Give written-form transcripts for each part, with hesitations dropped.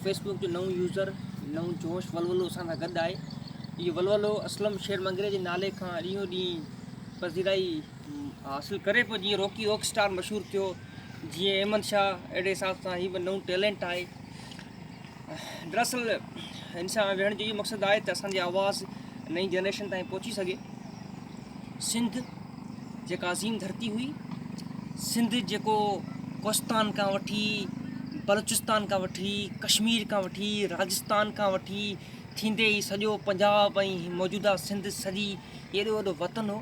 Facebook جو نئون user نئون جوش ولولو اسان سان گڏ آهي. اهو ولولو اسلم شير مڱري جي نالي کان ڏينهون ڏينهن پذيرائي حاصل ڪري پيو. جيئن روڪي روڪ اسٽار مشهور ٿيو، جيئن احمد شاهه، اهڙي حساب سان هي به نئون ٽيلنٽ آهي. دراصل هن سان ويهڻ جو اهو مقصد آهي ته اسان جي آواز نئين جنريشن تائين پهچي سگهي. سنڌ جيڪا عظيم ڌرتي هئي، سنڌ جيڪو ڪوستان کان وٺي بلوچستان کان وٺي ڪشمير کان وٺي راجستان کان وٺي ٿيندي هي سڄو پنجاب ۽ موجوده سنڌ سڄي ايڏو وڏو وطن هو،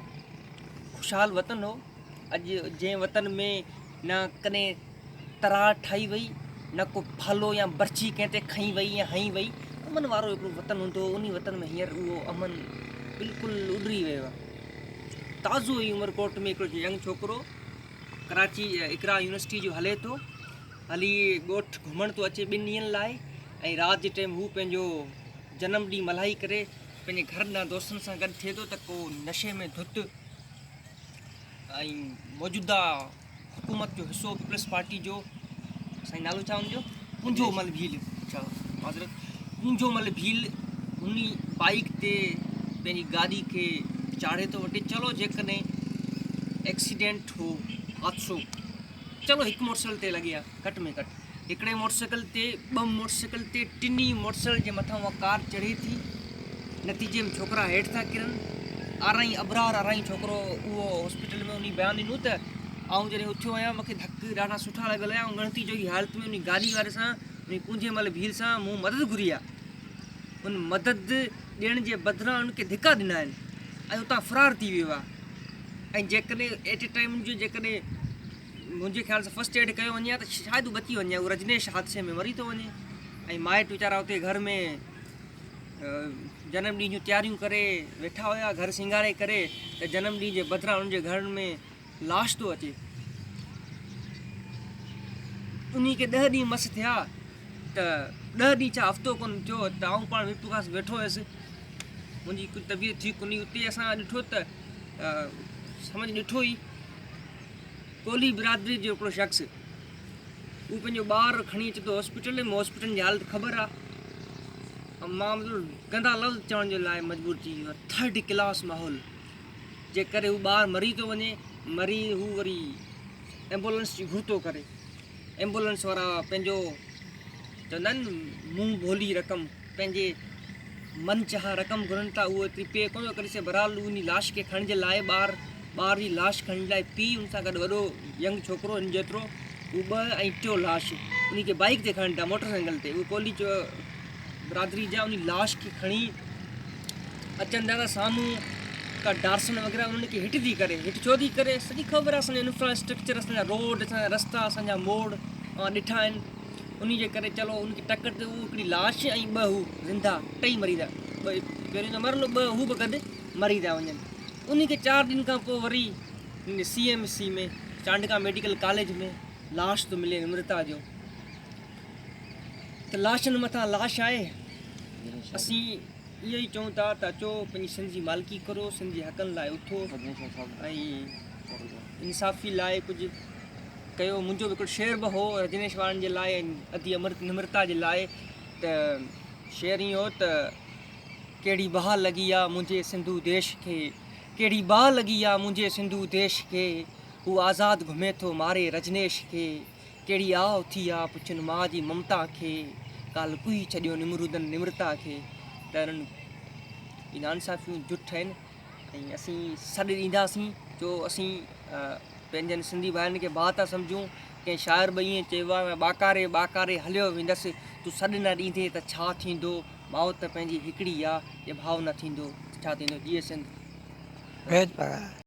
خوشحال وطن هو. اڄ جنهن وطن ۾ نه ڪڏهن ترار ٺاهي وئي، نه ڪو ڀالو يا برڇي ڪنهن تي کنئي وئي يا هنئي وئي. امن وارو هڪڙو وطن هوندو هو، انهي وطن ۾ هينئر اهو امن بلڪل اڏري ويو آهي. تازو ئي عمرڪوٽ ۾ هڪڙو ينگ ڇوڪرو ڪراچي اقرا يونيورسٽي جو هلي ٿو، هلي ڳوٺ گهمڻ ٿو اچي ٻن ڏينهن لاء ۽ رات جي ٽيم هو پنهنجو جنم ڏينهن ملهائي ڪري پنهنجي گهر ڏانهن دوستن سان گڏ ٿئي ٿو ته ڪو نشي ۾ ڌت ۽ موجوده حڪومت جو حصو پيپلز پارٽي جو سائين نالو ڇا ان جو پونجو مل ڀيل اچھا معذرت پونجو مل ڀيل ان بائيڪ تي پنهنجي گاڏي کي چاڙهي ٿو وٺي. چلو جيڪڏهن ايڪسيڊنٽ هو حادثو چلو هڪ موٽر سائيڪل تي لڳي آ گهٽ ۾ گهٽ هڪڙي موٽر سائيڪل تي ٻه موٽر سائيڪل تي ٽنهي موٽر سائيڪل جي مٿان اها ڪار چڙهي ٿي. نتيجي ۾ ڇوڪرا هيٺ ٿا ڪرن. آرائين ابرار آرائين ڇوڪرو اهو هاسپيٽل ۾ انهي بيان ڏنو ته آئون جڏهن اٿيو آهيان مونکي ڌڪ ڏاڍا سٺا لڳل هيا آئون ڳڻتي جوڳي حالت ۾ انهي گاڏي واري سان انهي ڪونجي مل ڀيل سان مون مدد گهري آ. ان مدد ڏيڻ جي بدران ان کي ڌڪا ڏنا آهن ۽ اتان فرار ٿي ويو آ ۽ جيڪڏهن ايٽ اي ٽائيم جو جيڪڏهن منهنجي خيال سان فرسٽ ايڊ ڪيو وڃي ها ته شايد هو بچي وڃي ها. هو رجنيش حادثي ۾ مري ٿو وڃي ۽ مائٽ ويچارا اتي گهر ۾ جنم ڏينهن جون تياريون ڪري ويٺا هيا، گهر سينگاري ڪري ته جنم ڏينهن جي بدران انهن جي گهرن ۾ لاش ٿو اچي. انهي کي ڏهه ڏينهن مس ٿيا ته ڏهه ڏينهن ڇا هفتو ڪونه ٿيو ته آئون پاڻ ميرپورخاص ويٺو هيس. منهنجي ڪجهه طبيعت ٺيڪ ڪونهي اتي اسان ڏٺو ته سمجهه ڏٺو ئي ڪولهي برادري جو هڪڙو شخص هو پنهنجو ٻار کڻي اچي ٿو هاسپيٽل ۾، هاسپيٽل جي حالت خبر آ. مان مطلب گندا لفظ چوڻ جي لاء مجبور ٿي ويو. ٿرڊ ڪلاس ماحول جي ڪري هو ٻار مري ٿو وڃي. مري هو وري ايمبولنس جي گهر ٿو ڪري. ايمبولنس وارا پنهنجو چوندا آهن منهن ڀولي رقم پنهنجي من چاهه رقم گهرن ٿا، اهو ايتري پي ڪونه ٿو ڪري سگهي. بهرحال انهي لاش کي کڻڻ جي لاء ٻار ٻار جي لاش کڻڻ جي لاء پيء ان سان گڏ وڏو ينگ ڇوڪرو هن جيترو هو ٻه ۽ ٽيون لاش انهي کي بائيڪ تي کڻن ٿا موٽر سائيڪل تي اهي ڪولهي برادري جا انهي لاش کي کڻي اچن ٿا ته سامهون ڪا ڊارسن وغيره انهن کي هٽ ٿي ڪري. هٽ ڇو ٿي ڪري سڄي خبر آهي. اسان جو انفراسٽرڪچر اسان جا روڊ اسان جا رستا اسان جا موڙ اوهان ڏٺا آهن. انهي جي ڪري چلو ان کي ٽڪر تي اهو هڪڙي لاش ۽ ٻه هو زنده ٽئي مري ٿا ٻه پهريون ته مرندو ٻه هو به گڏ مري ٿا وڃن. انهي کي چار ڏينهن کان پوء وري C M C ۾ Chandka medical college ۾ لاش ٿو ملي نمرتا جو ته لاشن مٿان لاش آهي. اسين اهو ئي چئون ٿا ته اچو پنهنجي سنڌ جي مالڪي ڪرو، سنڌ جي حقن لاء اٿو ۽ انصافي لاء ڪجهه ڪيو. منهنجو به هڪڙو شعر به هو رجنيش وارن جي لاء ۽ ادي امرت نمرتا جي لاء ته شعر ائين هو ته ڪهڙي باهه لڳي آ منهنجي سنڌو ديش کي، ڪهڙي باهه لڳي آ منهنجي سنڌو ديش کي، هو آزاد گهمي ٿو ماري رجنيش کي، ڪهڙي آء اٿي آ پڇن ماء جي ممتا کي، ڪالهه ڪوهي ڇڏيو نمرودن نمرتا کي. ته انهن هي ناانصافيون جٺ آهن ۽ اسين سڏ ڏينداسين جو اسين پنهنجن سنڌي ڀائرن کي ڀاء ٿا سمجهون. ڪنهن شاعر به ائين چيو آهي ٻاڪاري ٻاڪاري هليو ويندس، تون سڏ نه ڏيندين ته ڇا ٿيندو، ماء ته پنهنجي هڪڙي آ، جي ڀاء نه ٿيندو ته ڇا ٿيندو. جيئي سنڌ. ڀيڄ پگهار.